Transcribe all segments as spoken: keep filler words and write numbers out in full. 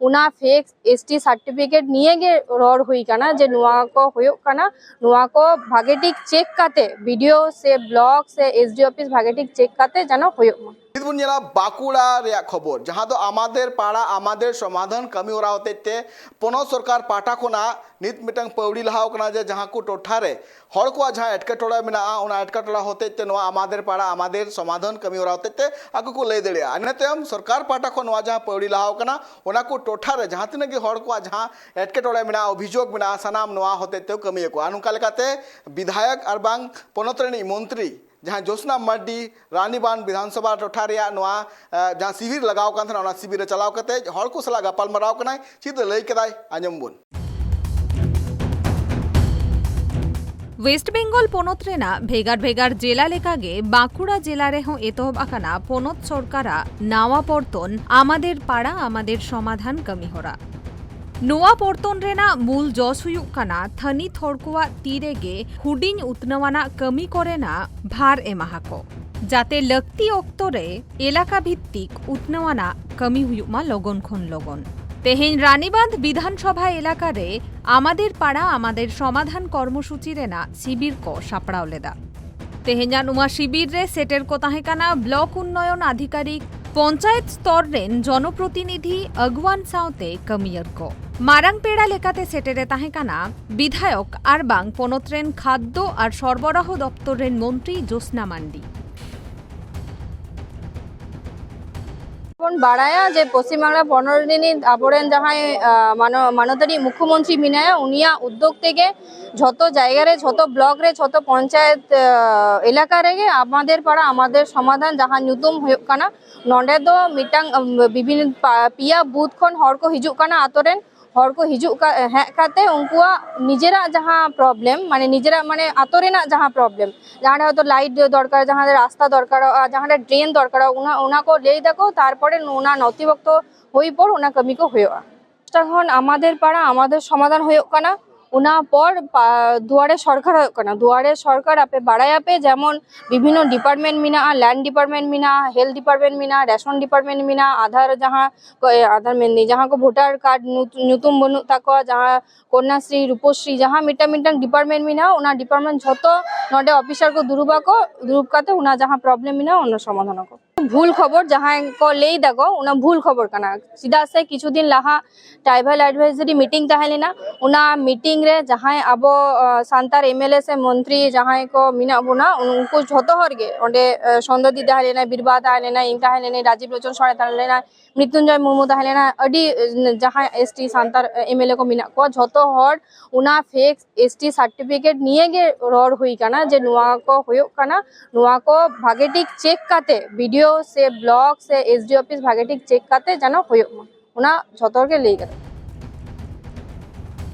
ᱚᱱᱟ fake S T certificate ᱱᱤᱭᱮ ᱜᱮ ᱨᱚᱲ ᱦᱩᱭ ᱠᱟᱱᱟ ᱡᱮ ᱱᱚᱣᱟ ᱠᱚ ᱦᱩᱭᱩᱜ ᱠᱟᱱᱟ, ᱱᱚᱣᱟ ᱠᱚ ᱵᱷᱟᱜᱮ ᱴᱷᱤᱠ ᱪᱮᱠ ᱠᱟᱛᱮ, ᱵᱤ ᱰᱤ ᱳ ᱥᱮ ᱵᱞᱚᱠ ᱥᱮ ᱮᱥ ᱰᱤ ᱳ ᱚᱯᱷᱤᱥ ᱵᱷᱟᱜᱮ ᱴᱷᱤᱠ ᱪᱮᱠ ᱠᱟᱛᱮ ᱡᱮᱱᱚ ᱦᱩᱭᱩᱜ ᱢᱟ᱾ ᱱᱤᱛ ᱵᱚᱱ ᱧᱮᱞᱟ ᱵᱟᱸᱠᱩᱲᱟ ᱨᱮᱭᱟᱜ ᱠᱷᱚᱵᱚᱨ, ᱡᱟᱦᱟᱸ ᱫᱚ ᱟᱢᱟᱫᱮᱨ ᱯᱟᱲᱟ ᱟᱢᱟᱫᱮᱨ ᱥᱚᱢᱟᱫᱷᱟᱱ ᱠᱟᱹᱢᱤ ᱦᱚᱨᱟ ᱦᱚᱛᱮᱡ ᱛᱮ ᱯᱚᱱᱚᱛ ᱥᱚᱨᱠᱟᱨ ᱯᱟᱦᱴᱟ ᱠᱷᱚᱱᱟᱜ ᱱᱤᱛ ᱢᱤᱫᱴᱟᱝ ᱯᱟᱹᱣᱲᱤ ᱞᱟᱦᱟᱣ ᱠᱟᱱᱟ ᱡᱮ ᱡᱟᱦᱟᱸ ᱠᱚ ᱴᱚᱴᱷᱟ ᱨᱮ ᱦᱚᱲ ᱠᱚᱣᱟᱜ ᱡᱟᱦᱟᱸ ᱮᱴᱠᱮᱴᱚᱬᱮ ᱢᱮᱱᱟᱜᱼᱟ, ᱚᱱᱟ ᱮᱴᱠᱮᱴᱚᱬᱮ ᱦᱚᱛᱮᱡ ᱛᱮ ᱱᱚᱣᱟ ᱟᱢᱟᱫᱮᱨ ᱯᱟᱲᱟ ᱟᱢᱟᱫᱮᱨ ᱥᱚᱢᱟᱫᱷᱟᱱ ᱠᱟᱹᱢᱤ ᱦᱚᱨᱟ ᱦᱚᱛᱮᱡ ᱛᱮ ᱟᱠᱚ ᱠᱚ ᱞᱟᱹᱭ ᱫᱟᱲᱮᱭᱟᱜᱼᱟ᱾ ᱤᱱᱟᱹ ᱛᱟᱭᱚᱢ ᱥᱚᱨᱠᱟᱨ ᱯᱟᱦᱴᱟ ᱠᱷᱚᱱ ᱱᱚᱣᱟ ᱡᱟᱦᱟᱸ ᱯᱟᱹᱣᱲᱤ ᱞᱟᱦᱟᱣ ᱠᱟᱱᱟ, ᱚᱱᱟ ᱠᱚ ᱴᱚᱴᱷᱟ ᱨᱮ ᱡᱟᱦᱟᱸ ᱛᱤᱱᱟᱹᱜ ᱜᱮ ᱦᱚᱲ ᱠᱚᱣᱟᱜ ᱡᱟᱦᱟᱸ ᱮᱴᱠᱮᱴᱚᱬᱮ ᱢᱮᱱᱟᱜᱼᱟ, ᱚᱵᱷᱤᱡᱳᱜᱽ ᱢᱮᱱᱟᱜᱼᱟ, ᱥᱟᱱᱟᱢ ᱱᱚᱣᱟ ᱦᱚᱛᱮᱡ ᱛᱮ ᱠᱟᱹᱢᱤᱭᱟᱠᱚ᱾ ᱟᱨ ᱱᱚᱝᱠᱟ ᱞᱮᱠᱟᱛᱮ ᱵᱤᱫᱷᱟᱭᱚᱠ ᱟᱨ ᱵᱟᱝ ᱯᱚᱱᱚᱛ ᱨᱤᱱᱤᱡ ᱢᱚᱱᱛᱨᱤ ᱡᱟᱦᱟᱸ ᱡᱳᱥᱱᱟ ᱢᱟᱨᱰᱤ ᱨᱟᱱᱤᱵᱟᱸᱫᱷ ᱵᱤᱫᱷᱟᱱ ᱥᱚᱵᱷᱟ ᱴᱚᱴᱷᱟ ᱨᱮᱭᱟᱜ ᱱᱚᱣᱟ, ᱮ, ᱡᱟᱦᱟᱸ ᱥᱤᱵᱤᱨ ᱞᱟᱜᱟᱣ ᱠᱟᱱ ᱛᱟᱦᱮᱱᱟ, ᱚᱱᱟ ᱥᱤᱵᱤᱨ ᱨᱮ ᱪᱟᱞᱟᱣ ᱠᱟᱛᱮ ᱦᱚᱲ ᱠᱚ ᱥᱟᱞᱟᱜ ᱜᱟᱯᱟᱞ ᱢᱟᱨᱟᱣ ᱠᱟᱱᱟᱭ᱾ ᱪᱮᱫ ᱮ ᱞᱟᱹᱭ ᱠᱮᱫᱟᱭ, ᱟᱸᱡᱚᱢ ᱵᱚᱱ᱾ ᱳᱭᱮᱥᱴ ᱵᱮᱝᱜᱚᱞ ᱯᱚᱱᱚᱛ ᱨᱮᱱᱟᱜ ᱵᱷᱮᱜᱟᱨ ᱵᱷᱮᱜᱟᱨ ᱡᱮᱞᱟ ᱞᱮᱠᱟᱜᱮ ᱵᱟᱸᱠᱩᱲᱟ ᱡᱮᱞᱟ ᱨᱮᱦᱚᱸ ᱮᱛᱚᱦᱚᱵ ᱟᱠᱟᱱᱟ ᱯᱚᱱᱚᱛ ᱥᱚᱨᱠᱟᱨᱟᱜ ᱱᱟᱣᱟ ᱯᱚᱨᱛᱚᱱ ᱟᱢᱟᱫᱮᱨ ᱯᱟᱲᱟ ᱟᱢᱟᱫᱮᱨ ᱥᱚᱢᱟᱫᱷᱟᱱ ᱠᱟᱹᱢᱤᱦᱚᱨᱟ᱾ ᱱᱚᱣᱟ ᱯᱚᱨᱛᱚᱱ ᱨᱮᱱᱟᱜ ᱢᱩᱞ ᱡᱚᱥ ᱦᱩᱭᱩᱜ ᱠᱟᱱᱟ ᱛᱷᱟᱹᱱᱤᱛ ᱦᱚᱲ ᱠᱚᱣᱟᱜ ᱛᱤ ᱨᱮᱜᱮ ᱦᱩᱰᱤᱧ ᱩᱛᱱᱟᱹᱣᱟᱱᱟᱜ ᱠᱟᱹᱢᱤ ᱠᱚᱨᱮᱱᱟᱜ ᱵᱷᱟᱨ ᱮᱢᱟᱦᱟᱠᱚ, ᱡᱟᱛᱮ ᱞᱟᱹᱠᱛᱤ ᱚᱠᱛᱚ ᱨᱮ ᱮᱞᱟᱠᱟ ᱵᱷᱤᱛᱛᱤᱠ ᱩᱛᱱᱟᱹᱣᱟᱱᱟᱜ ᱠᱟᱹᱢᱤ ᱦᱩᱭᱩᱜ ᱢᱟ ᱞᱚᱜᱚᱱ ᱠᱷᱚᱱ ᱞᱚᱜᱚᱱ᱾ ᱛᱮᱦᱮᱧ ᱨᱟᱱᱤᱵᱟᱸᱫᱷ ᱵᱤᱫᱷᱟᱱ ᱥᱚᱵᱷᱟ ᱮᱞᱟᱠᱟ ᱨᱮ ᱟᱢᱟᱫᱮᱨ ᱯᱟᱲᱟ ᱟᱢᱟᱫᱮᱨ ᱥᱚᱢᱟᱫᱷᱟᱱ ᱠᱚᱨᱢᱚᱥᱩᱪᱤ ᱨᱮᱱᱟᱜ ᱥᱤᱵᱤᱨ ᱠᱚ ᱥᱟᱯᱲᱟᱣ ᱞᱮᱫᱟ᱾ ᱛᱮᱦᱮᱧᱟᱜ ᱱᱚᱣᱟ ᱥᱤᱵᱤᱨ ᱨᱮ ᱥᱮᱴᱮᱨ ᱠᱚ ᱛᱟᱦᱮᱸ ᱠᱟᱱᱟ ᱵᱞᱚᱠ ᱩᱱᱱᱚᱭᱚᱱ ᱟᱫᱷᱤᱠᱟᱨᱤᱠ, ᱯᱚᱧᱪᱟᱭᱮᱛ ᱥᱛᱚᱨ ᱨᱮᱱ ᱡᱚᱱᱚᱯᱨᱚᱛᱤᱱᱤᱫᱷᱤ, ᱟᱹᱜᱩᱣᱟᱱ ᱥᱟᱶᱛᱮ ᱠᱟᱹᱢᱤᱭᱟᱹᱨ ᱠᱚ᱾ ᱢᱟᱨᱟᱝ ᱯᱮᱲᱟ ᱞᱮᱠᱟᱛᱮ ᱥᱮᱴᱮᱨᱮ ᱛᱟᱦᱮᱸ ᱠᱟᱱᱟ ᱵᱤᱫᱷᱟᱭᱚᱠ ᱟᱨ ᱵᱟᱝ ᱯᱚᱱᱚᱛ ᱨᱮᱱ ᱠᱷᱟᱫᱽᱫᱚ ᱟᱨ ᱥᱚᱨᱵᱚᱨᱟᱦᱚ ᱫᱚᱯᱛᱚᱨ ᱨᱮᱱ ᱢᱚᱱᱛᱨᱤ ᱡᱳᱥᱱᱟ ᱢᱟᱱᱰᱤ᱾ ᱵᱚᱱ ᱵᱟᱲᱟᱭᱟ ᱡᱮ ᱯᱚᱥᱪᱤᱢ ᱵᱟᱝᱞᱟ ᱯᱚᱱᱚᱛ ᱨᱤᱱᱤᱡ ᱟᱵᱚᱨᱮᱱ ᱡᱟᱦᱟᱸᱭ, ᱟᱸ, ᱢᱟᱱᱚ-, ᱢᱟᱱᱚᱛᱟᱱᱤ ᱢᱩᱠᱷᱭᱚᱢᱚᱱᱛᱨᱤ ᱢᱮᱱᱟᱭᱟ, ᱩᱱᱤᱭᱟᱜ ᱩᱫᱽᱫᱳᱜᱽ ᱛᱮᱜᱮ ᱡᱷᱚᱛᱚ ᱡᱟᱭᱜᱟ ᱨᱮ, ᱡᱷᱚᱛᱚ ᱵᱞᱚᱠ ᱨᱮ, ᱡᱷᱚᱛᱚ ᱯᱚᱧᱪᱟᱭᱮᱛ, ᱟᱸ, ᱮᱞᱟᱠᱟ ᱨᱮᱜᱮ ᱟᱢᱟᱫᱮᱨ ᱯᱟᱲᱟ ᱟᱢᱟᱫᱮᱨ ᱥᱚᱢᱟᱫᱷᱟᱱ ᱡᱟᱦᱟᱸ ᱧᱩᱛᱩᱢ ᱦᱩᱭᱩᱜ ᱠᱟᱱᱟ, ᱱᱚᱰᱮ ᱫᱚ ᱢᱤᱫᱴᱟᱝ, ᱟᱸ, ᱵᱤᱵᱷᱤᱱᱱᱚ ᱯᱟ-, ᱯᱮᱭᱟ ᱵᱩᱛᱷ ᱠᱷᱚᱱ ᱦᱚᱲ ᱠᱚ ᱦᱤᱡᱩᱜ ᱠᱟᱱᱟ ᱟᱛᱳ ᱨᱮᱱ᱾ ᱦᱚᱲ ᱠᱚ ᱦᱤᱡᱩᱜ ᱠᱟ-, ᱦᱮᱡ ᱠᱟᱛᱮ ᱩᱱᱠᱩᱣᱟᱜ ᱱᱤᱡᱮᱨᱟᱜ ᱡᱟᱦᱟᱸ ᱯᱨᱚᱵᱞᱮᱢ, ᱢᱟᱱᱮ ᱱᱤᱡᱮᱨᱟᱜ ᱢᱟᱱᱮ ᱟᱛᱳ ᱨᱮᱱᱟᱜ ᱡᱟᱦᱟᱸ ᱯᱨᱚᱵᱞᱮᱢ, ᱡᱟᱦᱟᱸ ᱨᱮ ᱦᱚᱭᱛᱳ ᱞᱟᱭᱤᱴ ᱫᱚᱨᱠᱟᱨ, ᱡᱟᱦᱟᱸ ᱨᱮ ᱨᱟᱥᱛᱟ ᱫᱚᱨᱠᱟᱨᱚᱜᱼᱟ, ᱡᱟᱦᱟᱸ ᱨᱮ ᱰᱨᱮᱱ ᱫᱚᱨᱠᱟᱨᱚᱜᱼᱟ, ᱚᱱᱟ, ᱚᱱᱟ ᱠᱚ ᱞᱟᱹᱭ ᱫᱟᱠᱚ, ᱛᱟᱨᱯᱚᱨᱮ ᱚᱱᱟ ᱱᱚᱛᱷᱤᱵᱷᱩᱠᱛᱚ ᱦᱩᱭ ᱯᱚᱨ ᱚᱱᱟ ᱠᱟᱹᱢᱤ ᱠᱚ ᱦᱩᱭᱩᱜᱼᱟ᱾ ᱡᱮᱢᱚᱱ ᱟᱢᱟᱫᱮᱨ ᱯᱟᱲᱟ ᱟᱢᱟᱫᱮᱨ ᱥᱚᱢᱟᱫᱷᱟᱱ ᱦᱩᱭᱩᱜ ᱠᱟᱱᱟ, ᱚᱱᱟ ᱯᱚᱨ ᱯᱟ-, ᱫᱩᱣᱟᱨᱮ ᱥᱚᱨᱠᱟᱨ ᱦᱩᱭᱩᱜ ᱠᱟᱱᱟ᱾ ᱫᱩᱣᱟᱨᱮ ᱥᱚᱨᱠᱟᱨ ᱟᱯᱮ ᱵᱟᱲᱟᱭᱟᱯᱮ, ᱡᱮᱢᱚᱱ ᱵᱤᱵᱷᱤᱱᱱᱚ ᱰᱤᱯᱟᱨᱴᱢᱮᱱᱴ ᱢᱮᱱᱟᱜᱼᱟ, ᱞᱮᱱᱰ ᱰᱤᱯᱟᱨᱴᱢᱮᱱᱴ ᱢᱮᱱᱟᱜᱼᱟ, ᱦᱮᱞᱛᱷ ᱰᱤᱯᱟᱨᱴᱢᱮᱱᱴ ᱢᱮᱱᱟᱜᱼᱟ, ᱨᱮᱥᱚᱱ ᱰᱤᱯᱟᱨᱴᱢᱮᱱᱴ ᱢᱮᱱᱟᱜᱼᱟ, ᱟᱫᱷᱟᱨ ᱡᱟᱦᱟᱸ ᱠᱚ, ᱮ, ᱟᱫᱷᱟᱨ ᱢᱮᱱᱫᱟᱹᱧ, ᱡᱟᱦᱟᱸ ᱠᱚ ᱵᱷᱳᱴᱟᱨ ᱠᱟᱨᱰ ᱧᱩᱛ-, ᱧᱩᱛᱩᱢ ᱵᱟᱹᱱᱩᱜ ᱛᱟᱠᱚᱣᱟ, ᱡᱟᱦᱟᱸ ᱠᱚᱱᱱᱟᱥᱨᱤ, ᱨᱩᱯᱚᱥᱨᱤ, ᱡᱟᱦᱟᱸ ᱢᱤᱫᱴᱟᱝ ᱢᱤᱫᱴᱟᱝ ᱰᱤᱯᱟᱨᱴᱢᱮᱱᱴ ᱢᱮᱱᱟᱜᱼᱟ, ᱚᱱᱟ ᱰᱤᱯᱟᱨᱴᱢᱮᱱᱴ ᱡᱷᱚᱛᱚ ᱱᱚᱰᱮ ᱚᱯᱷᱤᱥᱟᱨ ᱠᱚ ᱫᱩᱲᱩᱵ ᱟᱠᱚ, ᱫᱩᱲᱩᱵ ᱠᱟᱛᱮ ᱚᱱᱟ ᱡᱟᱦᱟᱸ ᱯᱨᱚᱵᱞᱮᱢ ᱢᱮᱱᱟᱜᱼᱟ, ᱚᱱᱟ ᱥᱚᱢᱟᱫᱷᱟᱱ ᱟᱠᱚ᱾ ᱵᱷᱩᱞ ᱠᱷᱚᱵᱚᱨ ᱡᱟᱦᱟᱸᱭ ᱠᱚ ᱞᱟᱹᱭ ᱫᱟᱠᱚ, ᱚᱱᱟ ᱵᱷᱩᱞ ᱠᱷᱚᱵᱚᱨ ᱠᱟᱱᱟ᱾ ᱪᱮᱫᱟᱜ ᱥᱮ ᱠᱤᱪᱷᱩ ᱫᱤᱱ ᱞᱟᱦᱟ ᱴᱨᱟᱭᱵᱟᱞ ᱮᱰᱵᱷᱟᱭᱡᱟᱨᱤ ᱢᱤᱴᱤᱝ ᱛᱟᱦᱮᱸ ᱞᱮᱱᱟ, ᱚᱱᱟ ᱢᱤᱴᱤᱝ ᱨᱮ ᱡᱟᱦᱟᱸᱭ ᱟᱵᱚ, ᱟ, ᱥᱟᱱᱛᱟᱲ ᱮᱢᱮᱞᱮ ᱥᱮ ᱢᱚᱱᱛᱨᱤ ᱡᱟᱦᱟᱸᱭ ᱠᱚ ᱢᱮᱱᱟᱜ ᱵᱚᱱᱟ, ᱩᱱᱠᱩ ᱡᱷᱚᱛᱚ ᱦᱚᱲ ᱜᱮ ᱚᱸᱰᱮ, ᱟ, ᱥᱚᱱᱫᱚᱫᱤ ᱛᱟᱦᱮᱸ ᱞᱮᱱᱟᱭ, ᱵᱤᱨᱵᱟᱦᱟ ᱛᱟᱦᱮᱸ ᱞᱮᱱᱟᱭ, ᱤᱧ ᱛᱟᱦᱮᱸ ᱞᱮᱱᱟᱭ, ᱨᱟᱡᱤᱵ ᱞᱳᱪᱚᱱ ᱥᱚᱨᱮᱱ ᱛᱟᱦᱮᱸ ᱞᱮᱱᱟᱭ, ᱢᱨᱤᱛᱩᱧᱡᱚᱭ ᱢᱩᱨᱢᱩ ᱛᱟᱦᱮᱸ ᱞᱮᱱᱟ, ᱟᱹᱰᱤ, ᱟ, ᱡᱟᱦᱟᱸᱭ ᱮᱥ ᱴᱤ ᱥᱟᱱᱛᱟᱲ, ᱟ, ᱮᱢᱮᱞᱮ ᱠᱚ ᱢᱮᱱᱟᱜ ᱠᱚᱣᱟ, ᱡᱷᱚᱛᱚ ᱦᱚᱲ ᱚᱱᱟ ᱯᱷᱮᱠ ᱮᱥ ᱴᱤ ᱥᱟᱨᱴᱤᱯᱷᱤᱠᱮᱴ ᱱᱤᱭᱮ ᱜᱮ ᱨᱚᱲ ᱦᱩᱭ ᱠᱟᱱᱟ ᱡᱮ ᱱᱚᱣᱟ ᱠᱚ ᱦᱩᱭᱩᱜ ᱠᱟᱱᱟ, ᱱᱚᱣᱟ ᱠᱚ ᱵᱷᱟᱜᱮ ᱴᱷᱤᱠ ᱪᱮᱠ ᱠᱟᱛᱮ, ᱵᱤ ᱰᱤ ᱳ ᱥᱮ ᱵᱞᱚᱠ ᱥᱮ ᱮᱥ ᱰᱤ ᱳ ᱚᱯᱷᱤᱥ ᱵᱷᱟᱜᱮ ᱴᱷᱤᱠ ᱪᱮᱠ ᱠᱟᱛᱮ ᱡᱮᱱᱚ ᱦᱩᱭᱩᱜ ᱢᱟ, ᱚᱱᱟ ᱡᱷᱚᱛᱚ ᱦᱚᱲ ᱜᱮ ᱞᱟᱹᱭ ᱠᱟᱛᱮ᱾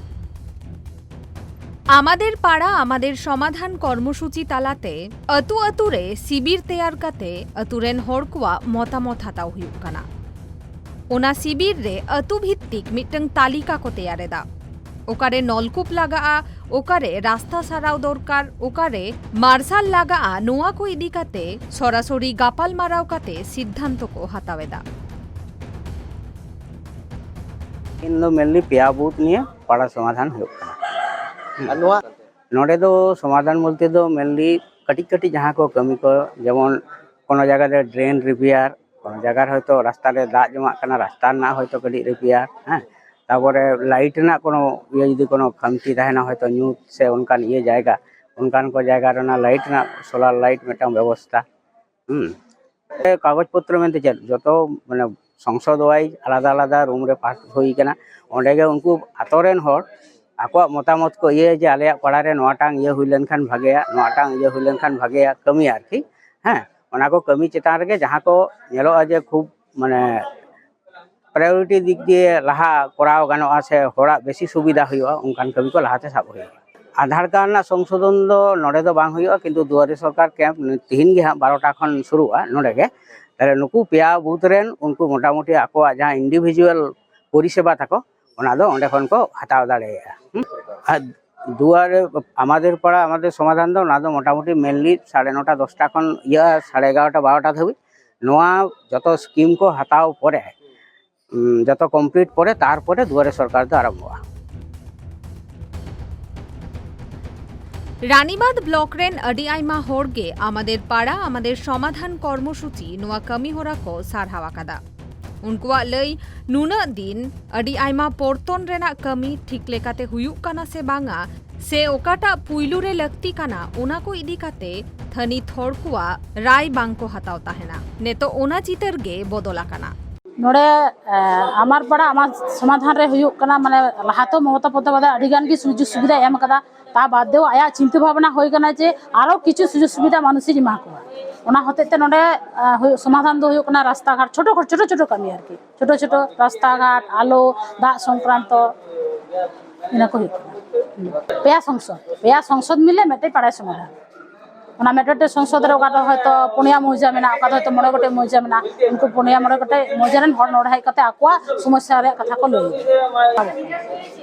ᱟᱢᱟᱫᱮᱨ ᱯᱟᱲᱟ ᱟᱢᱟᱫᱮᱨ ᱥᱚᱢᱟᱫᱷᱟᱱ ᱠᱚᱨᱢᱚᱥᱩᱪᱤ ᱛᱟᱞᱟᱛᱮ ᱟᱹᱛᱩ ᱟᱹᱛᱩ ᱨᱮ ᱥᱤᱵᱤᱨ ᱛᱮᱭᱟᱨ ᱠᱟᱛᱮ ᱟᱹᱛᱩ ᱨᱮᱱ ᱦᱚᱲ ᱠᱚᱣᱟᱜ ᱢᱚᱛᱟᱢᱚᱛ ᱦᱟᱛᱟᱣ ᱦᱩᱭᱩᱜ ᱠᱟᱱᱟ᱾ ᱚᱱᱟ ᱥᱤᱵᱤᱨ ᱨᱮ ᱟᱹᱛᱩ ᱵᱷᱤᱛᱛᱤᱠ ᱢᱤᱫᱴᱟᱝ ᱛᱟᱹᱞᱤᱠᱟ ᱠᱚ ᱛᱮᱭᱟᱨ ᱮᱫᱟ᱾ ᱚᱠᱟᱨᱮ ᱱᱚᱞᱠᱩᱯ ᱞᱟᱜᱟᱜᱼᱟ, ᱚᱠᱟᱨᱮ ᱨᱟᱥᱛᱟ ᱥᱟᱨᱟᱣ ᱫᱚᱨᱠᱟᱨ, ᱚᱠᱟᱨᱮ ᱢᱟᱨᱥᱟᱞ ᱞᱟᱜᱟᱜᱼᱟ, ᱱᱚᱣᱟ ᱠᱚ ᱤᱫᱤ ᱠᱟᱛᱮ ᱥᱚᱨᱟᱥᱚᱨᱤ ᱜᱟᱯᱟᱞᱢᱟᱨᱟᱣ ᱠᱟᱛᱮ ᱥᱤᱫᱽᱫᱷᱟᱱᱛᱚ ᱠᱚ ᱦᱟᱛᱟᱣ ᱮᱫᱟ᱾ ᱤᱧ ᱫᱚ mainly ᱯᱮᱭᱟ ᱵᱩᱛᱷ ᱱᱤᱭᱮ ᱯᱟᱲᱟ ᱥᱚᱢᱟᱫᱷᱟᱱ ᱦᱩᱭᱩᱜ ᱠᱟᱱᱟ᱾ ᱟᱨ ᱱᱚᱣᱟ ᱱᱚᱰᱮ ᱫᱚ ᱥᱚᱢᱟᱫᱷᱟᱱ ᱵᱚᱞᱛᱮ ᱫᱚ mainly ᱠᱟᱹᱴᱤᱡ ᱠᱟᱹᱴᱤᱡ ᱡᱟᱦᱟᱸ ᱠᱚ ᱠᱟᱹᱢᱤ ᱠᱚ, ᱡᱮᱢᱚᱱ ᱠᱳᱱᱳ ᱡᱟᱭᱜᱟ ᱨᱮ drain repair, ᱠᱳᱱᱳ ᱡᱟᱭᱜᱟ ᱨᱮ ᱦᱚᱭᱛᱳ ᱨᱟᱥᱛᱟ ᱨᱮ ᱫᱟᱜ ᱡᱚᱢᱟᱜ ᱠᱟᱱᱟ, ᱨᱟᱥᱛᱟ ᱨᱮᱱᱟᱜ ᱦᱚᱭᱛᱳ ᱠᱟᱹᱴᱤᱡ repair, ᱦᱮᱸ, ᱛᱟᱨᱯᱚᱨᱮ light ᱨᱮᱱᱟᱜ ᱠᱳᱱᱳ ᱤᱭᱟᱹ ᱡᱩᱫᱤ ᱠᱳᱱᱳ ᱠᱷᱟᱢᱛᱤ ᱛᱟᱦᱮᱱᱟ, ᱦᱚᱭᱛᱳ ᱧᱩᱛ ᱥᱮ ᱚᱱᱠᱟᱱ ᱤᱭᱟᱹ ᱡᱟᱭᱜᱟ, ᱚᱱᱠᱟᱱ ᱠᱚ ᱡᱟᱭᱜᱟ ᱨᱮ ᱚᱱᱟ light ᱨᱮᱱᱟᱜ solar light ᱢᱤᱫᱴᱟᱝ ᱵᱮᱵᱚᱥᱛᱷᱟ᱾ ᱦᱩᱸ᱾ ᱠᱟᱜᱚᱡᱽ ᱯᱚᱛᱨᱚ ᱢᱮᱱᱛᱮ ᱪᱮᱫ, ᱡᱚᱛᱚ ᱢᱟᱱᱮ ᱥᱚᱝᱥᱚᱫ ᱣᱟᱭᱤᱡ ᱟᱞᱟᱫᱟ ᱟᱞᱟᱫᱟ ᱨᱩᱢ ᱨᱮ ᱯᱟᱥ ᱦᱩᱭ ᱠᱟᱱᱟ᱾ ᱚᱸᱰᱮ ᱜᱮ ᱩᱱᱠᱩ ᱟᱛᱳ ᱨᱮᱱ ᱦᱚᱲ ᱟᱠᱚᱣᱟᱜ ᱢᱚᱛᱟᱢᱚᱛ ᱠᱚ ᱤᱭᱟᱹᱭᱟ ᱡᱮ ᱟᱞᱮᱭᱟᱜ ᱯᱟᱲᱟ ᱨᱮ ᱱᱚᱣᱟᱴᱟᱝ ᱤᱭᱟᱹ ᱦᱩᱭ ᱞᱮᱱᱠᱷᱟᱱ ᱵᱷᱟᱜᱮᱭᱟ, ᱱᱚᱣᱟᱴᱟᱝ ᱤᱭᱟᱹ ᱦᱩᱭ ᱞᱮᱱᱠᱷᱟᱱ ᱵᱷᱟᱜᱮᱭᱟ, ᱠᱟᱹᱢᱤ ᱟᱨᱠᱤ᱾ ᱦᱮᱸ, ᱚᱱᱟ ᱠᱚ ᱠᱟᱹᱢᱤ ᱪᱮᱛᱟᱱ ᱨᱮᱜᱮ ᱡᱟᱦᱟᱸ ᱠᱚ ᱧᱮᱞᱚᱜᱼᱟ ᱡᱮ ᱠᱷᱩᱵ ᱢᱟᱱᱮ priority ᱫᱤᱠ ᱫᱤᱭᱮ ᱞᱟᱦᱟ ᱠᱚᱨᱟᱣ ᱜᱟᱱᱚᱜᱼᱟ ᱥᱮ ᱦᱚᱲᱟᱜ ᱵᱮᱥᱤ ᱥᱩᱵᱤᱫᱷᱟ ᱦᱩᱭᱩᱜᱼᱟ, ᱚᱱᱠᱟᱱ ᱠᱟᱹᱢᱤ ᱠᱚ ᱞᱟᱦᱟᱛᱮ ᱥᱟᱵ ᱦᱩᱭᱩᱜᱼᱟ᱾ ᱟᱫᱷᱟᱨ ᱠᱟᱨᱰ ᱨᱮᱱᱟᱜ ᱥᱚᱝᱥᱳᱫᱷᱚᱱ ᱫᱚ ᱱᱚᱰᱮ ᱫᱚ ᱵᱟᱝ ᱦᱩᱭᱩᱜᱼᱟ, ᱠᱤᱱᱛᱩ ᱫᱩᱣᱟᱨᱮ ᱥᱚᱨᱠᱟᱨ ᱠᱮᱢᱯ ᱛᱤᱦᱤᱧ ᱜᱮ ᱦᱟᱸᱜ ᱵᱟᱨᱚᱴᱟ ᱠᱷᱚᱱ ᱥᱩᱨᱩᱜᱼᱟ ᱱᱚᱰᱮ ᱜᱮ᱾ ᱛᱟᱦᱞᱮ ᱱᱩᱠᱩ ᱯᱮᱭᱟ ᱵᱩᱛᱷ ᱨᱮᱱ ᱩᱱᱠᱩ ᱢᱚᱴᱟᱢᱩᱴᱤ ᱟᱠᱚᱣᱟᱜ ᱡᱟᱦᱟᱸ individual ᱯᱚᱨᱤᱥᱮᱵᱟ ᱛᱟᱠᱚ, ᱚᱱᱟ ᱫᱚ ᱚᱸᱰᱮ ᱠᱷᱚᱱ ᱠᱚ ᱦᱟᱛᱟᱣ ᱫᱟᱲᱮᱭᱟᱜᱼᱟ᱾ ᱦᱩᱸ? ᱟᱨ ᱫᱩᱣᱟᱨᱮ ᱟᱢᱟᱫᱮᱨ ᱯᱟᱲᱟ ᱟᱢᱟᱫᱮᱨ ᱥᱚᱢᱟᱫᱷᱟᱱ ᱫᱚ ᱚᱱᱟ ᱫᱚ ᱢᱚᱴᱟᱢᱩᱴᱤ mainly ᱥᱟᱲᱮ ᱱᱚᱴᱟ ᱫᱚᱥᱴᱟ ᱠᱷᱚᱱ ᱤᱭᱟᱹ ᱥᱟᱲᱮ ᱮᱜᱟᱨᱚᱴᱟ ᱵᱟᱨᱚᱴᱟ ᱫᱷᱟᱹᱵᱤᱡ᱾ ᱱᱚᱣᱟ ᱡᱚᱛᱚ scheme ᱠᱚ ᱦᱟᱛᱟᱣ ᱯᱚᱨᱮ, ᱩᱸ, ᱡᱚᱛᱚ complete ᱯᱚᱨᱮ, ᱛᱟᱨᱯᱚᱨᱮ ᱫᱩᱣᱟᱨᱮ ᱥᱚᱨᱠᱟᱨ ᱫᱚ ᱟᱨᱟᱢᱵᱷᱚᱜᱼᱟ᱾ ᱨᱟᱱᱤᱵᱟᱸᱫᱷ ᱵᱞᱚᱠ ᱨᱮᱱ ᱟᱹᱰᱤ ᱟᱭᱢᱟ ᱦᱚᱲ ᱜᱮ ᱟᱢᱟᱫᱮᱨ ᱯᱟᱲᱟ ᱟᱢᱟᱫᱮᱨ ᱥᱚᱢᱟᱫᱷᱟᱱ ᱠᱚᱨᱢᱚᱥᱩᱪᱤ ᱱᱚᱣᱟ ᱠᱟᱹᱢᱤ ᱦᱚᱨᱟ ᱠᱚ ᱥᱟᱨᱦᱟᱣ ᱟᱠᱟᱫᱟ᱾ ᱩᱱᱠᱩᱣᱟᱜ ᱞᱟᱹᱭ, ᱱᱩᱱᱟᱹᱜ ᱫᱤᱱ ᱟᱹᱰᱤ ᱟᱭᱢᱟ ᱯᱚᱨᱛᱚᱱ ᱨᱮᱱᱟᱜ ᱠᱟᱹᱢᱤ ᱴᱷᱤᱠ ᱞᱮᱠᱟᱛᱮ ᱦᱩᱭᱩᱜ ᱠᱟᱱᱟ ᱥᱮ ᱵᱟᱝᱟ, ᱥᱮ ᱚᱠᱟᱴᱟᱜ ᱯᱩᱭᱞᱩ ᱨᱮ ᱞᱟᱹᱠᱛᱤ ᱠᱟᱱᱟ, ᱚᱱᱟ ᱠᱚ ᱤᱫᱤ ᱠᱟᱛᱮ ᱛᱷᱟᱹᱱᱤᱛ ᱦᱚᱲ ᱠᱚᱣᱟᱜ ᱨᱟᱭ ᱵᱟᱝ ᱠᱚ ᱦᱟᱛᱟᱣ ᱛᱟᱦᱮᱱᱟ᱾ ᱱᱤᱛᱚᱜ ᱚᱱᱟ ᱪᱤᱛᱟᱹᱨ ᱜᱮ ᱵᱚᱫᱚᱞ ᱟᱠᱟᱱᱟ᱾ ᱱᱚᱰᱮ ᱟᱢᱟᱨ ᱯᱟᱲᱟ ᱟᱢᱟᱨ ᱥᱚᱢᱟᱫᱷᱟᱱ ᱨᱮ ᱦᱩᱭᱩᱜ ᱠᱟᱱᱟ, ᱢᱟᱱᱮ ᱞᱟᱦᱟ ᱛᱚ ᱢᱚᱢᱚᱛᱟ ᱵᱚᱱᱫᱚᱯᱟᱫᱷᱟᱭ ᱟᱹᱰᱤ ᱜᱟᱱ ᱜᱮ ᱥᱩᱡᱳᱜᱽ ᱥᱩᱵᱤᱫᱷᱟᱭ ᱮᱢ ᱠᱟᱫᱟ᱾ ᱛᱟ ᱵᱟᱫ ᱫᱮᱣ ᱟᱭᱟᱜ ᱪᱤᱱᱛᱟᱹ ᱵᱷᱟᱵᱽᱱᱟ ᱦᱩᱭ ᱠᱟᱱᱟ ᱡᱮ ᱟᱨᱚ ᱠᱤᱪᱷᱩ ᱥᱩᱡᱳᱜᱽ ᱥᱩᱵᱤᱫᱷᱟ ᱢᱟᱱᱩᱥᱤᱧ ᱮᱢᱟ ᱠᱚᱣᱟ᱾ ᱚᱱᱟ ᱦᱚᱛᱮᱡ ᱛᱮ ᱱᱚᱰᱮ ᱦᱩᱭᱩᱜ ᱥᱚᱢᱟᱫᱷᱟᱱ ᱫᱚ ᱦᱩᱭᱩᱜ ᱠᱟᱱᱟ ᱨᱟᱥᱛᱟ ᱜᱷᱟᱴ, ᱪᱷᱳᱴᱳ ᱠᱷᱟᱴᱳ ᱪᱷᱳᱴᱳ ᱪᱷᱳᱴᱳ ᱠᱟᱹᱢᱤ ᱟᱨᱠᱤ, ᱪᱷᱳᱴᱳ ᱪᱷᱳᱴᱳ ᱨᱟᱥᱛᱟ ᱜᱷᱟᱴ, ᱟᱞᱚ, ᱫᱟᱜ ᱥᱚᱝᱠᱨᱟᱱᱛᱚ, ᱤᱱᱟᱹ ᱠᱚ ᱦᱩᱭᱩᱜ ᱠᱟᱱᱟ᱾ ᱯᱮᱭᱟ ᱥᱚᱝᱥᱚᱫ, ᱯᱮᱭᱟ ᱥᱚᱝᱥᱚᱫ ᱢᱤᱞᱮ ᱢᱤᱫᱴᱮᱡ ᱯᱟᱲᱟᱭ ᱥᱚᱢᱟᱫᱷᱟᱱ᱾ ᱚᱱᱟ ᱢᱤᱫᱴᱮᱡ ᱥᱚᱝᱥᱚᱫ ᱨᱮ ᱚᱠᱟ ᱫᱚ ᱦᱚᱭᱛᱳ ᱯᱩᱱᱭᱟ ᱢᱚᱣᱡᱟ ᱢᱮᱱᱟᱜᱼᱟ, ᱚᱠᱟ ᱫᱚ ᱦᱚᱭᱛᱳ ᱢᱚᱬᱮ ᱜᱚᱴᱮᱡ ᱢᱚᱣᱡᱟ ᱢᱮᱱᱟᱜᱼᱟ᱾ ᱩᱱᱠᱩ ᱯᱩᱱᱭᱟ ᱢᱚᱬᱮ ᱜᱚᱴᱮᱡ ᱢᱚᱣᱡᱟ ᱨᱮᱱ ᱦᱚᱲ ᱱᱚᱰᱮ ᱦᱮᱡ ᱠᱟᱛᱮ ᱟᱠᱚᱣᱟᱜ ᱥᱚᱢᱚᱥᱥᱟ ᱨᱮᱭᱟᱜ ᱠᱟᱛᱷᱟ ᱠᱚ ᱞᱟᱹᱭᱟ᱾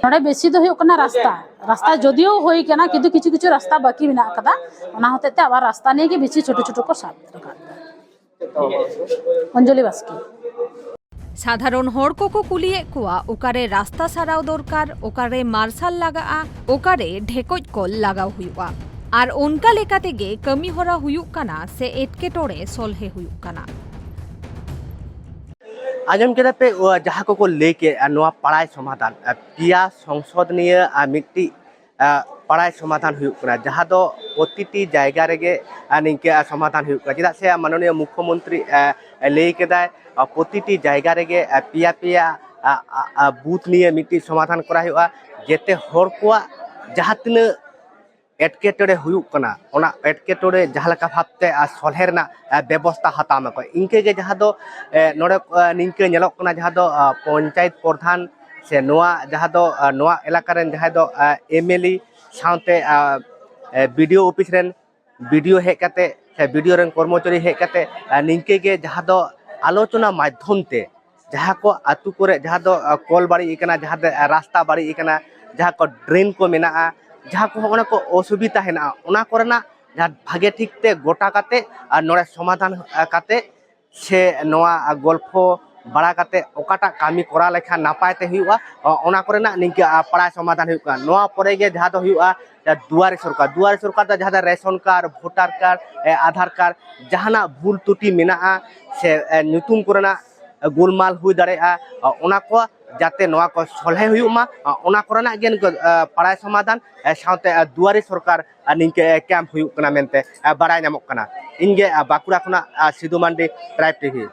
ᱱᱚᱰᱮ ᱵᱮᱥᱤ ᱫᱚ ᱦᱩᱭᱩᱜ ᱠᱟᱱᱟ ᱨᱟᱥᱛᱟ᱾ ᱨᱟᱥᱛᱟ ᱡᱚᱫᱤᱭᱳ ᱦᱩᱭ ᱠᱟᱱᱟ, ᱠᱤᱱᱛᱩ ᱠᱤᱪᱷᱩ ᱠᱤᱪᱷᱩ ᱨᱟᱥᱛᱟ ᱵᱟᱹᱠᱤ ᱢᱮᱱᱟᱜ ᱟᱠᱟᱫᱟ᱾ ᱚᱱᱟ ᱦᱚᱛᱮᱡ ᱛᱮ ᱟᱵᱟᱨ ᱨᱟᱥᱛᱟ ᱱᱤᱭᱮ ᱜᱮ ᱵᱮᱥᱤ ᱪᱷᱳᱴᱳ ᱪᱷᱳᱴᱳ ᱠᱚ ᱥᱟᱵ ᱨᱟᱠᱟᱵ ᱮᱫᱟ᱾ ᱚᱧᱡᱚᱞᱤ ᱵᱟᱥᱠᱮ᱾ ᱥᱟᱫᱷᱟᱨᱚᱱ ᱦᱚᱲ ᱠᱚᱠᱚ ᱠᱩᱞᱤᱭᱮᱫ ᱠᱚᱣᱟ, ᱚᱠᱟᱨᱮ ᱨᱟᱥᱛᱟ ᱥᱟᱨᱟᱣ ᱫᱚᱨᱠᱟᱨ, ᱚᱠᱟᱨᱮ ᱢᱟᱨᱥᱟᱞ ᱞᱟᱜᱟᱜᱼᱟ, ᱚᱠᱟᱨᱮ ᱰᱷᱮᱠᱚᱡ ᱠᱚᱞ ᱞᱟᱜᱟᱣ ᱦᱩᱭᱩᱜᱼᱟ, ᱟᱨ ᱚᱱᱠᱟ ᱞᱮᱠᱟ ᱛᱮᱜᱮ ᱠᱟᱹᱢᱤ ᱦᱚᱨᱟ ᱦᱩᱭᱩᱜ ᱠᱟᱱᱟ ᱥᱮ ᱮᱴᱠᱮᱴᱚᱬᱮ ᱥᱚᱞᱦᱮ ᱦᱩᱭᱩᱜ ᱠᱟᱱᱟ᱾ ᱟᱸᱡᱚᱢ ᱠᱮᱫᱟ ᱯᱮ, ᱚ, ᱡᱟᱦᱟᱸ ᱠᱚᱠᱚ ᱞᱟᱹᱭ ᱠᱮᱫ, ᱟᱨ ᱱᱚᱣᱟ ᱯᱟᱲᱟᱭ ᱥᱚᱢᱟᱫᱷᱟᱱ, ᱟᱨ ᱯᱮᱭᱟ ᱥᱚᱝᱥᱚᱫ ᱱᱤᱭᱟᱹ, ᱟᱨ ᱢᱤᱫᱴᱤᱡ, ᱟᱨ ᱯᱟᱲᱟᱭ ᱥᱚᱢᱟᱫᱷᱟᱱ ᱦᱩᱭᱩᱜ ᱠᱟᱱᱟ, ᱡᱟᱦᱟᱸ ᱫᱚ ᱯᱨᱚᱛᱤᱴᱤ ᱡᱟᱭᱜᱟ ᱨᱮᱜᱮ, ᱟᱨ ᱱᱤᱝᱠᱟᱹ, ᱟᱨ ᱥᱚᱢᱟᱫᱷᱟᱱ ᱦᱩᱭᱩᱜ ᱠᱟᱱᱟ᱾ ᱪᱮᱫᱟᱜ ᱥᱮ ᱢᱟᱱᱚᱱᱤᱭᱚ ᱢᱩᱠᱷᱭᱚᱢᱚᱱᱛᱨᱤ, ᱟᱨ ᱞᱟᱹᱭ ᱠᱮᱫᱟᱭ, ᱟᱨ ᱯᱨᱚᱛᱤᱴᱤ ᱡᱟᱭᱜᱟ ᱨᱮᱜᱮ, ᱟᱨ ᱯᱮᱭᱟ ᱯᱮᱭᱟ, ᱟᱨ, ᱟᱨ, ᱟᱨ ᱵᱩᱛᱷ ᱱᱤᱭᱮ ᱢᱤᱫᱴᱤᱡ ᱥᱚᱢᱟᱫᱷᱟᱱ ᱠᱚᱨᱟᱣ ᱦᱩᱭᱩᱜᱼᱟ, ᱡᱟᱛᱮ ᱦᱚᱲ ᱠᱚᱣᱟᱜ ᱡᱟᱦᱟᱸ ᱛᱤᱱᱟᱹᱜ ᱮᱴᱠᱮᱴᱚᱬᱮ ᱦᱩᱭᱩᱜ ᱠᱟᱱᱟ, ᱚᱱᱟ ᱮᱴᱠᱮᱴᱚᱬᱮ ᱡᱟᱦᱟᱸ ᱞᱮᱠᱟ ᱵᱷᱟᱵᱽᱛᱮ, ᱟᱨ, ᱥᱚᱞᱦᱮ ᱨᱮᱱᱟᱜ, ᱟᱨ, ᱵᱮᱵᱚᱥᱛᱷᱟ ᱦᱟᱛᱟᱣ ᱢᱟᱠᱚ᱾ ᱤᱱᱠᱟᱹ ᱜᱮ ᱡᱟᱦᱟᱸ ᱫᱚ, ᱮ, ᱱᱚᱰᱮ, ᱮ, ᱱᱤᱝᱠᱟᱹ ᱧᱮᱞᱚᱜ ᱠᱟᱱᱟ, ᱡᱟᱦᱟᱸ ᱫᱚ, ᱟ, ᱯᱚᱧᱪᱟᱭᱮᱛ ᱯᱨᱚᱫᱷᱟᱱ ᱥᱮ ᱱᱚᱣᱟ ᱡᱟᱦᱟᱸ ᱫᱚ, ᱟ, ᱱᱚᱣᱟ ᱮᱞᱟᱠᱟ ᱨᱮᱱ ᱡᱟᱦᱟᱸᱭ ᱫᱚ, ᱟ, ᱮᱢ ᱮᱞ ᱮ ᱥᱟᱶᱛᱮ, ᱟ, ᱮ, ᱵᱤ ᱰᱤ ᱳ ᱚᱯᱷᱤᱥ ᱨᱮᱱ ᱵᱤ ᱰᱤ ᱳ ᱦᱮᱡ ᱠᱟᱛᱮ ᱥᱮ ᱵᱤ ᱰᱤ ᱳ ᱨᱮᱱ ᱠᱚᱨᱢᱚᱪᱟᱨᱤ ᱦᱮᱡ ᱠᱟᱛᱮ, ᱟ, ᱱᱤᱝᱠᱟᱹ ᱜᱮ ᱡᱟᱦᱟᱸ ᱫᱚ ᱟᱞᱳᱪᱚᱱᱟ ᱢᱟᱫᱽᱫᱷᱚᱢ ᱛᱮ ᱡᱟᱦᱟᱸ ᱠᱚ ᱟᱹᱛᱩ ᱠᱚᱨᱮ ᱡᱟᱦᱟᱸ ᱫᱚ ᱠᱚᱞ ᱵᱟᱹᱲᱤᱡ ᱟᱠᱟᱱᱟ, ᱡᱟᱦᱟᱸ ᱫᱚ ᱨᱟᱥᱛᱟ ᱵᱟᱹᱲᱤᱡ ᱟᱠᱟᱱᱟ, ᱡᱟᱦᱟᱸ ᱠᱚ ᱰᱨᱮᱱ ᱠᱚ ᱢᱮᱱᱟᱜᱼᱟ, ᱡᱟᱦᱟᱸ ᱠᱚ ᱦᱚᱸᱜᱼᱚ ᱱᱟ ᱠᱚ ᱚᱥᱩᱵᱤᱫᱷᱟ ᱦᱮᱱᱟᱜᱼᱟ, ᱚᱱᱟ ᱠᱚᱨᱮᱱᱟᱜ ᱡᱟᱦᱟᱸ ᱵᱷᱟᱜᱮ ᱴᱷᱤᱠ ᱛᱮ ᱜᱚᱴᱟ ᱠᱟᱛᱮ ᱟᱨ ᱱᱚᱰᱮ ᱥᱚᱢᱟᱫᱷᱟᱱ ᱠᱟᱛᱮ ᱥᱮ ᱱᱚᱣᱟ ᱜᱚᱞᱯᱷᱚ ᱵᱟᱲᱟ ᱠᱟᱛᱮ ᱚᱠᱟᱴᱟᱜ ᱠᱟᱹᱢᱤ ᱠᱚᱨᱟᱣ ᱞᱮᱠᱷᱟᱱ ᱱᱟᱯᱟᱭ ᱛᱮ ᱦᱩᱭᱩᱜᱼᱟ, ᱚᱱᱟ ᱠᱚᱨᱮᱱᱟᱜ ᱱᱤᱝᱠᱟᱹ ᱯᱟᱲᱟᱭ ᱥᱚᱢᱟᱫᱷᱟᱱ ᱦᱩᱭᱩᱜ ᱠᱟᱱᱟ᱾ ᱱᱚᱣᱟ ᱯᱚᱨᱮ ᱜᱮ ᱡᱟᱦᱟᱸ ᱫᱚ ᱦᱩᱭᱩᱜᱼᱟ ᱫᱩᱣᱟᱨᱤ ᱥᱚᱨᱠᱟᱨ᱾ ᱫᱩᱣᱟᱨᱤ ᱥᱚᱨᱠᱟᱨ ᱫᱚ ᱡᱟᱦᱟᱸ ᱫᱚ ration card, voter card, Aadhaar card, ᱡᱟᱦᱟᱱᱟᱜ ᱵᱷᱩᱞ ᱛᱨᱩᱴᱤ ᱢᱮᱱᱟᱜᱼᱟ ᱥᱮ ᱧᱩᱛᱩᱢ ᱠᱚᱨᱮᱱᱟᱜ ᱜᱳᱞᱢᱟᱞ ᱦᱩᱭ ᱫᱟᱲᱮᱭᱟᱜᱼᱟ, ᱚᱱᱟ ᱠᱚ ᱡᱟᱛᱮ ᱱᱚᱣᱟ ᱠᱚ ᱥᱚᱞᱦᱮ ᱦᱩᱭᱩᱜ ᱢᱟ, ᱚᱱᱟ ᱠᱚᱨᱮᱱᱟᱜ ᱜᱮ ᱱᱤᱝᱠᱟᱹ ᱯᱟᱲᱟᱭ ᱥᱚᱢᱟᱫᱷᱟᱱ ᱥᱟᱶᱛᱮ ᱫᱩᱣᱟᱨᱤ ᱥᱚᱨᱠᱟᱨ ᱱᱤᱝᱠᱟᱹ ᱠᱮᱢᱯ ᱦᱩᱭᱩᱜ ᱠᱟᱱᱟ ᱢᱮᱱᱛᱮ ᱵᱟᱲᱟᱭ ᱧᱟᱢᱚᱜ ᱠᱟᱱᱟ᱾ ᱤᱧᱜᱮ ᱵᱟᱸᱠᱩᱲᱟ ᱠᱷᱚᱱᱟᱜ ᱥᱤᱫᱩ ᱢᱟᱱᱰᱤ, ᱴᱨᱟᱭᱤᱵᱽ ᱴᱤᱵᱷᱤ᱾